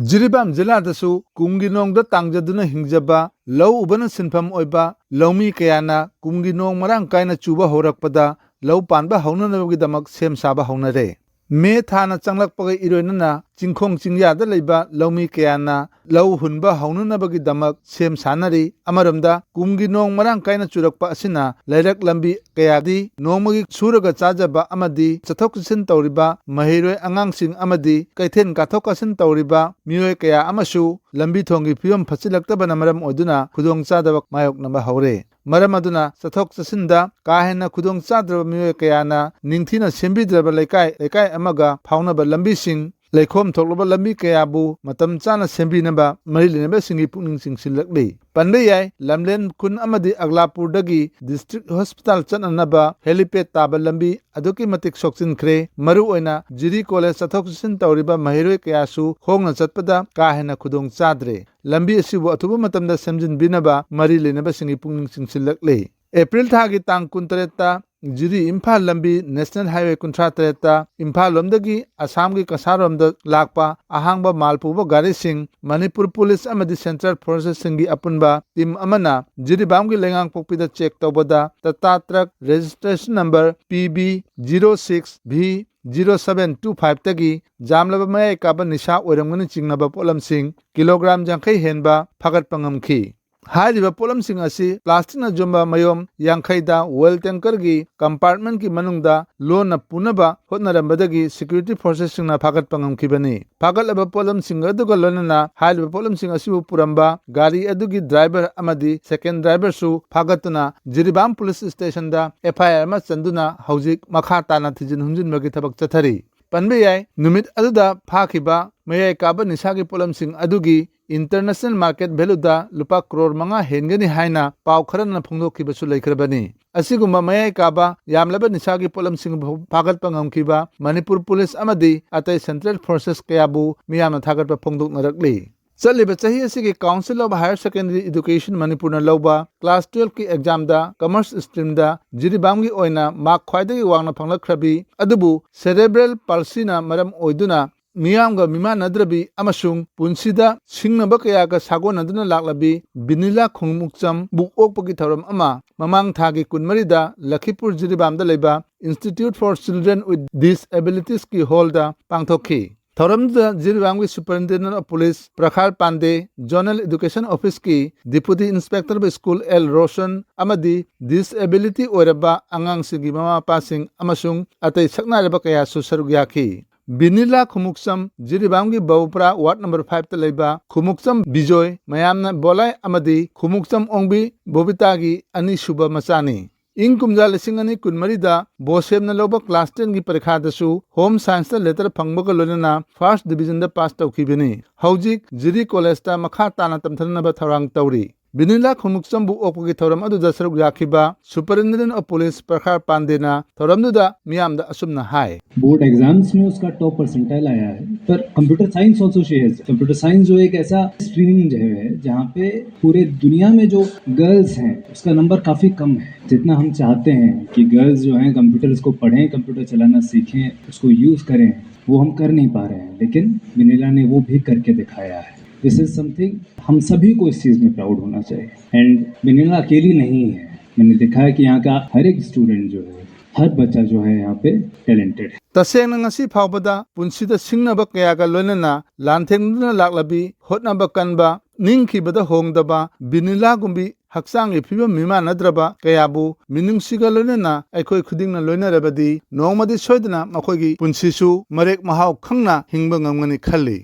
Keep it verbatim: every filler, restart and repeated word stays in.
ꯖꯤꯔꯤꯕꯥꯝ ꯖꯤꯂꯥꯗꯁꯨ ꯀꯨꯝꯒꯤ ꯅꯣꯡꯗ ꯇꯥꯡꯖꯗꯨꯅ ꯍꯤꯡꯖꯕ, ꯂꯧ ꯎꯕꯅ ꯁꯤꯟꯐꯝ ꯑꯣꯏꯕ ꯂꯧꯃꯤ ꯀꯌꯥꯅ ꯀꯨꯝꯒꯤ ꯅꯣꯡ ꯃꯔꯥꯡ ꯀꯥꯏꯅ ꯆꯨꯕ ꯍꯧꯔꯛꯄꯗ ꯂꯧ ꯄꯥꯟꯕ ꯍꯧꯅꯅꯕꯒꯤꯗꯃꯛ ꯁꯦꯝ ꯁꯥꯕ ꯍꯧꯅꯔꯦ꯫ ꯃꯦ ꯊꯥꯅ ꯆꯪꯂꯛꯄꯒ ꯏꯔꯣꯏꯅꯅ ꯆꯤꯡꯈꯣꯡ ꯆꯤꯡꯌꯥꯗ ꯂꯩꯕ ꯂꯧꯃꯤ ꯀꯌꯥꯅ ꯂꯧ ꯍꯨꯟꯕ ꯍꯧꯅꯅꯕꯒꯤꯗꯃꯛ ꯁꯦꯝ ꯁꯥꯅꯔꯤ꯫ ꯑꯃꯔꯣꯝꯗ, ꯀꯨꯝꯒꯤ ꯅꯣꯡ ꯃꯔꯥꯡ ꯀꯥꯏꯅ ꯆꯨꯔꯛꯄ ꯑꯁꯤꯅ ꯂꯩꯔꯛ ꯂꯝꯕꯤ ꯀꯌꯥꯗꯤ ꯅꯣꯡꯃꯒꯤ ꯁꯨꯔꯒ ꯆꯥꯖꯕ ꯑꯃꯗꯤ ꯆꯠꯊꯣꯛ ꯆꯠꯁꯤꯟ ꯇꯧꯔꯤꯕ ꯃꯍꯩꯔꯣꯏ ꯑꯉꯥꯡꯁꯤꯡ ꯑꯃꯗꯤ ꯀꯩꯊꯦꯜ ꯀꯥꯊꯣꯛ ꯀꯥꯁꯤꯟ ꯇꯧꯔꯤꯕ ꯃꯤꯑꯣꯏ ꯀꯌꯥ ꯑꯃꯁꯨ ꯂꯝꯕꯤ ꯊꯣꯡꯒꯤ ꯐꯤꯕꯝ ꯐꯠꯆꯤꯜꯂꯛꯇꯕꯅ ꯃꯔꯝ ꯑꯣꯏꯗꯨꯅ ꯈꯨꯗꯣꯡꯆꯥꯗꯕ ꯃꯥꯌꯣꯛꯅꯕ ꯍꯧꯔꯦ꯫ ꯃꯔꯝ ꯑꯗꯨꯅ ꯆꯠꯊꯣꯛ ꯆꯠꯁꯤꯟꯗ ꯀꯥ ꯍꯦꯟꯅ ꯈꯨꯗꯣꯡ ꯆꯥꯗ꯭ꯔꯕ ꯃꯤꯑꯣꯏ ꯀꯌꯥꯅ ꯅꯤꯡꯊꯤꯅ ꯁꯦꯝꯕꯤꯗ꯭ꯔꯕ ꯂꯩꯀꯥꯏ, ꯂꯩꯀꯥꯏ ꯑꯃꯒ ꯐꯥꯎꯅꯕ ꯂꯝꯕꯤꯁꯤꯡ, ꯂꯩꯈꯣꯝ ꯊꯣꯛꯂꯕ ꯂꯝꯕꯤ ꯀꯌꯥꯕꯨ ꯃꯇꯝ ꯆꯥꯅ ꯁꯦꯝꯕꯤꯅꯕ ꯃꯔꯤ ꯂꯩꯅꯕꯁꯤꯡꯒꯤ ꯄꯨꯛꯅꯤꯡ ꯆꯤꯡꯁꯤꯜꯂꯛꯂꯤ꯫ ꯄꯟꯕ ꯌꯥꯏ, ꯂꯝꯂꯦꯟ ꯈꯨꯟ ꯑꯃꯗꯤ ꯑꯒꯂꯥꯄꯨꯔꯗꯒꯤ ꯗꯤꯁꯇ꯭ꯔꯤꯛ ꯍꯣꯁꯄꯤꯇꯥꯜ ꯆꯠꯅꯅꯕ ꯍꯦꯂꯤꯄꯦꯗ ꯇꯥꯕ ꯂꯝꯕꯤ ꯑꯗꯨꯛꯀꯤ ꯃꯇꯤꯛ ꯁꯣꯛꯆꯤꯟꯈ꯭ꯔꯦ꯫ ꯃꯔꯨꯑꯣꯏꯅ ꯖꯤꯔꯤ ꯀꯣꯂꯦꯖ ꯆꯠꯊꯣꯛ ꯆꯠꯁꯤꯟ ꯇꯧꯔꯤꯕ ꯃꯍꯩꯔꯣꯏ ꯀꯌꯥꯁꯨ ꯈꯣꯡꯅ ꯆꯠꯄꯗ ꯀꯥ ꯍꯦꯟꯅ ꯈꯨꯗꯣꯡ ꯆꯥꯗ꯭ꯔꯦ꯫ ꯂꯝꯕꯤ ꯑꯁꯤꯕꯨ ꯑꯊꯨꯕ ꯃꯇꯝꯗ ꯁꯦꯝꯖꯤꯟꯕꯤꯅꯕ ꯃꯔꯤ ꯂꯩꯅꯕꯁꯤꯡꯒꯤ ꯄꯨꯛꯅꯤꯡ ꯆꯤꯡꯁꯤꯜꯂꯛꯂꯤ꯫ ꯑꯦꯄ꯭ꯔꯤꯜ ꯊꯥꯒꯤ ꯇꯥꯡ ꯀꯨꯟꯇꯔꯦꯠꯇ ꯖꯤꯔꯤ ꯏꯝꯐꯥꯜ ꯂꯝꯕꯤ ꯅꯦꯁꯅꯦꯜ ꯍꯥꯏꯋꯦ ꯀꯨꯟꯊ꯭ꯔꯥ ꯇꯔꯦꯠꯇ ꯏꯝꯐꯥꯜ ꯂꯣꯝꯗꯒꯤ ꯑꯁꯥꯝꯒꯤ ꯀꯁꯥꯔꯣꯝꯗ ꯂꯥꯛꯄ ꯑꯍꯥꯡꯕ ꯃꯥꯜ ꯄꯨꯕ ꯒꯥꯔꯤꯁꯤꯡ ꯃꯅꯤꯄꯨꯔ ꯄꯨꯂꯤꯁ ꯑꯃꯗꯤ ꯁꯦꯟꯇ꯭ꯔꯦꯜ ꯐꯣꯔꯁꯦꯁꯁꯤꯡꯒꯤ ꯑꯄꯨꯟꯕ ꯇꯤꯝ ꯑꯃꯅ ꯖꯤꯔꯤꯕꯥꯝꯒꯤ ꯂꯩꯉꯥꯡꯄꯣꯛꯄꯤꯗ ꯆꯦꯛ ꯇꯧꯕꯗ Tata truck registration number P B zero six V zero seven two ꯐꯥꯏꯚꯇꯒꯤ ꯖꯥꯝꯂꯕ ꯃꯌꯥꯏ ꯀꯥꯕ ꯅꯤꯁꯥ ꯑꯣꯏꯔꯝꯒꯅꯤ ꯆꯤꯡꯅꯕ ꯄꯣꯠꯂꯝꯁꯤꯡ ꯀꯤꯂꯣꯒ꯭ꯔꯥꯝ ꯌꯥꯡꯈꯩ ꯍꯦꯟꯕ ꯐꯥꯒꯠꯄ ꯉꯝꯈꯤ꯫ ꯍꯥꯏꯔꯤꯕ ꯄꯣꯠꯂꯝꯁꯤꯡ ꯑꯁꯤ ꯄ꯭ꯂꯥꯁꯇꯤꯛꯅ ꯌꯣꯝꯕ ꯃꯌꯣꯝ ꯌꯥꯡꯈꯩꯗ ꯑꯣꯏꯜ ꯇꯦꯡꯀꯔꯒꯤ ꯀꯝꯄꯥꯔꯠꯃꯦꯟꯠꯀꯤ ꯃꯅꯨꯡꯗ ꯂꯣꯟꯅ ꯄꯨꯅꯕ ꯍꯣꯠꯅꯔꯝꯕꯗꯒꯤ ꯁꯦꯀ꯭ꯌꯨꯔꯤꯇꯤ ꯐꯣꯔꯁꯦꯁꯁꯤꯡꯅ ꯐꯥꯒꯠꯄ ꯉꯝꯈꯤꯕꯅꯤ꯫ ꯐꯥꯒꯠꯂꯕ ꯄꯣꯠꯂꯝꯁꯤꯡ ꯑꯗꯨꯒ ꯂꯣꯏꯅꯅ ꯍꯥꯏꯔꯤꯕ ꯄꯣꯠꯂꯝꯁꯤꯡ ꯑꯁꯤꯕꯨ ꯄꯨꯔꯝꯕ ꯒꯥꯔꯤ ꯑꯗꯨꯒꯤ ꯗ꯭ꯔꯥꯏꯚꯔ ꯑꯃꯗꯤ ꯁꯦꯀꯦꯟ ꯗ꯭ꯔꯥꯏꯚꯔꯁꯨ ꯐꯥꯒꯠꯇꯨꯅ ꯖꯤꯔꯤꯕꯥꯝ ꯄꯨꯂꯤꯁ ꯁ꯭ꯇꯦꯁꯟꯗ ꯑꯦꯐ ꯑꯥꯏ ꯑꯥꯔ ꯑꯃ ꯆꯟꯗꯨꯅ ꯍꯧꯖꯤꯛ ꯃꯈꯥ ꯇꯥꯅ ꯊꯤꯖꯤꯟ ꯍꯨꯝꯖꯤꯟꯕꯒꯤ ꯊꯕꯛ ꯆꯠꯊꯔꯤ꯫ ꯄꯟꯕ ꯌꯥꯏ, ꯅꯨꯃꯤꯠ ꯑꯗꯨꯗ ꯐꯥꯈꯤꯕ ꯃꯌꯥꯏ ꯀꯥꯕ ꯅꯤꯁꯥꯒꯤ ꯄꯣꯠꯂꯝꯁꯤꯡ ꯑꯗꯨꯒꯤ ꯏꯟꯇꯔꯅꯦꯁꯅꯦꯜ ꯃꯥꯔꯀꯦꯠ ꯚꯦꯂꯨꯗ ꯂꯨꯄꯥ ꯀ꯭ꯔꯣꯔ ꯃꯉꯥ ꯍꯦꯟꯒꯅꯤ ꯍꯥꯏꯅ ꯄꯥꯎ ꯈꯔꯅ ꯐꯣꯡꯗꯣꯛꯈꯤꯕꯁꯨ ꯂꯩꯈ꯭ꯔꯕꯅꯤ꯫ ꯑꯁꯤꯒꯨꯝꯕ ꯃꯌꯥꯏ ꯀꯥꯕ ꯌꯥꯝꯂꯕ ꯅꯤꯁꯥꯒꯤ ꯄꯣꯠꯂꯝꯁꯤꯡꯕꯨ ꯐꯥꯒꯠꯄ ꯉꯝꯈꯤꯕ ꯃꯅꯤꯄꯨꯔ ꯄꯨꯂꯤꯁ ꯑꯃꯗꯤ ꯑꯇꯩ ꯁꯦꯟꯇ꯭ꯔꯦꯜ ꯐꯣꯔꯁꯦꯁ ꯀꯌꯥꯕꯨ ꯃꯤꯌꯥꯝꯅ ꯊꯥꯒꯠꯄ ꯐꯣꯡꯗꯣꯛꯅꯔꯛꯂꯤ꯫ ꯆꯠꯂꯤꯕ ꯆꯍꯤ ꯑꯁꯤꯒꯤ council of higher secondary education ꯃꯅꯤꯄꯨꯔꯅ ꯂꯧꯕ ꯀ꯭ꯂꯥꯁ ꯇꯨꯌꯦꯜꯐꯀꯤ ꯑꯦꯛꯖꯥꯝꯗ ꯀꯃꯔꯁ ꯁ꯭ꯇ꯭ꯔꯤꯝꯗ ꯖꯤꯔꯤꯕꯥꯝꯒꯤ ꯑꯣꯏꯅ ꯃꯥꯔꯛ ꯈ꯭ꯋꯥꯏꯗꯒꯤ ꯋꯥꯡꯅ ꯐꯪꯂꯛꯈ꯭ꯔꯕꯤ ꯑꯗꯨꯕꯨ ꯁꯦꯔꯦꯕ꯭ꯔꯦꯜ ꯄꯥꯜꯁꯤꯅ ꯃꯔꯝ ꯑꯣꯏꯗꯨꯅ ꯃꯤꯌꯥꯝꯒ ꯃꯤꯃꯥꯟꯅꯗ꯭ꯔꯕꯤ ꯑꯃꯁꯨꯡ ꯄꯨꯟꯁꯤꯗ ꯁꯤꯡꯅꯕ ꯀꯌꯥꯒ ꯁꯥꯒꯣꯟꯅꯗꯨꯅ ꯂꯥꯛꯂꯕꯤ ꯕꯤꯅꯤꯂꯥ ꯈꯣꯡꯎꯞꯆꯝꯕꯨ ꯑꯣꯛꯄꯒꯤ ꯊꯧꯔꯝ ꯑꯃ ꯃꯃꯥꯡ ꯊꯥꯒꯤ ꯀꯨꯟꯃꯔꯤꯗ ꯂꯈꯤꯄꯨꯔ ꯖꯤꯔꯤꯕꯥꯝꯗ ꯂꯩꯕ Institute for Children with Disabilitiesꯀꯤ ꯍꯣꯜꯗ ꯄꯥꯡꯊꯣꯛꯈꯤ꯫ ꯊꯧꯔꯝꯗꯨꯗ ꯖꯤꯔꯤꯕꯥꯝꯒꯤ Superintendent of Police Prakhar Pandey, Zonal Education Officeꯀꯤ Deputy Inspector of School L Roshan ꯑꯃꯗꯤ disability ꯑꯣꯏꯔꯕ ꯑꯉꯥꯡꯁꯤꯡꯒꯤ ꯃꯃꯥ ꯃꯄꯥꯁꯤꯡ ꯑꯃꯁꯨꯡ ꯑꯇꯩ ꯁꯛꯅꯥꯏꯔꯕ ꯀꯌꯥꯁꯨ ꯁꯔꯨꯛ ꯌꯥꯈꯤ꯫ ꯕꯤꯅꯤꯂꯥ ꯈꯨꯃꯨꯛꯆꯝ ꯖꯤꯔꯤꯕꯥꯝꯒꯤ ꯕꯕꯨꯄꯨꯔꯥ ꯋꯥꯔꯗ ꯅꯝꯕꯔ ꯐꯥꯏꯚꯇ ꯂꯩꯕ ꯈꯨꯃꯨꯛꯆꯝ ꯕꯤꯖꯣꯏ, ꯃꯌꯥꯝꯅ ꯕꯣꯂꯥꯏ ꯑꯃꯗꯤ ꯈꯨꯃꯨꯛꯆꯝ ꯑꯣꯡꯕꯤ ꯕꯣꯕꯤꯇꯥꯒꯤ ꯑꯅꯤꯁꯨꯕ ꯃꯆꯥꯅꯤ꯫ ꯏꯪ ꯀꯨꯝꯖꯥ ꯂꯤꯁꯤꯡ ꯑꯅꯤ ꯀꯨꯟꯃꯔꯤꯗ ꯕꯣꯁꯦꯝꯅ ꯂꯧꯕ ꯀ꯭ꯂꯥꯁ ꯇꯦꯟꯒꯤ ꯄꯔꯤꯈꯥꯗꯁꯨ ꯍꯣꯝ ꯁꯥꯏꯟꯁꯇ ꯂꯦꯇꯔ ꯐꯪꯕꯒ ꯂꯣꯏꯅꯅ ꯐꯥꯔꯁ ꯗꯤꯕꯤꯖꯟꯗ ꯄꯥꯁ ꯇꯧꯈꯤꯕꯅꯤ꯫ ꯍꯧꯖꯤꯛ ꯖꯤꯔꯤ ꯀꯣꯂꯦꯖꯇ ꯃꯈꯥ ꯇꯥꯅ ꯇꯝꯊꯅꯕ ꯊꯧꯔꯥꯡ ꯇꯧꯔꯤ꯫ ꯕꯤꯅꯤꯂꯥ ꯈꯣꯡꯎꯞꯆꯝꯕꯨ ꯑꯣꯛꯄꯒꯤ ꯊꯧꯔꯝ ꯑꯗꯨꯗ ꯁꯔꯨꯛ ꯌꯥꯈꯤꯕ Superintendent of Police ꯄ꯭ꯔꯈꯥꯔ ꯄꯥꯟꯗꯦꯅ ꯊꯧꯔꯝꯗꯨꯗ ꯃꯤꯌꯥꯝꯗ ꯑꯁꯨꯝꯅ ꯍꯥꯏ꯫ बोर्ड एग्जाम्स में उसका टॉप परसेंटाइल आया है, पर computer science also she has. Computer science जो एक ऐसा स्ट्रीम जो है जहाँ पे पूरे दुनिया में जो गर्ल्स हैं उसका नंबर काफी कम है। जितना हम चाहते हैं कि गर्ल्स जो हैं कंप्यूटर्स को पढ़ें, कंप्यूटर चलाना सीखें, उसको यूज करें, वो हम कर नहीं पा रहे हैं, लेकिन विनीला ने वो भी करके दिखाया है। दिस इज समथिंग हम सभी को इस चीज में प्राउड होना चाहिए। एंड विनीला अकेली नहीं है, मैंने देखा है कि यहाँ का हर एक स्टूडेंट जो है, हर बच्चा जो है यहाँ पे टैलेंटेड है। ꯇꯁꯦꯡꯅ ꯉꯁꯤ ꯐꯥꯎꯕꯗ ꯄꯨꯟꯁꯤꯗ ꯁꯤꯡꯅꯕ ꯀꯌꯥꯒ ꯂꯣꯏꯅꯅ ꯂꯥꯟꯊꯦꯡꯅꯗꯨꯅ ꯂꯥꯛꯂꯕꯤ, ꯍꯣꯠꯅꯕ ꯀꯟꯕ, ꯅꯤꯡꯈꯤꯕꯗ ꯍꯣꯡꯗꯕ ꯕꯤꯅꯤꯂꯥꯒꯨꯝꯕꯤ ꯍꯛꯆꯥꯡꯒꯤ ꯐꯤꯕꯝ ꯃꯤꯃꯥꯟꯅꯗ꯭ꯔꯕ ꯀꯌꯥꯕꯨ ꯃꯤꯅꯨꯡꯁꯤꯒ ꯂꯣꯏꯅꯅ ꯑꯩꯈꯣꯏ ꯈꯨꯗꯤꯡꯅ ꯂꯣꯏꯅꯔꯕꯗꯤ ꯅꯣꯡꯃꯗꯤ ꯁꯣꯏꯗꯅ ꯃꯈꯣꯏꯒꯤ ꯄꯨꯟꯁꯤꯁꯨ ꯃꯔꯦꯛ ꯃꯍꯥꯎ ꯈꯪꯅ ꯍꯤꯡꯕ ꯉꯝꯒꯅꯤ ꯈꯜꯂꯤ꯫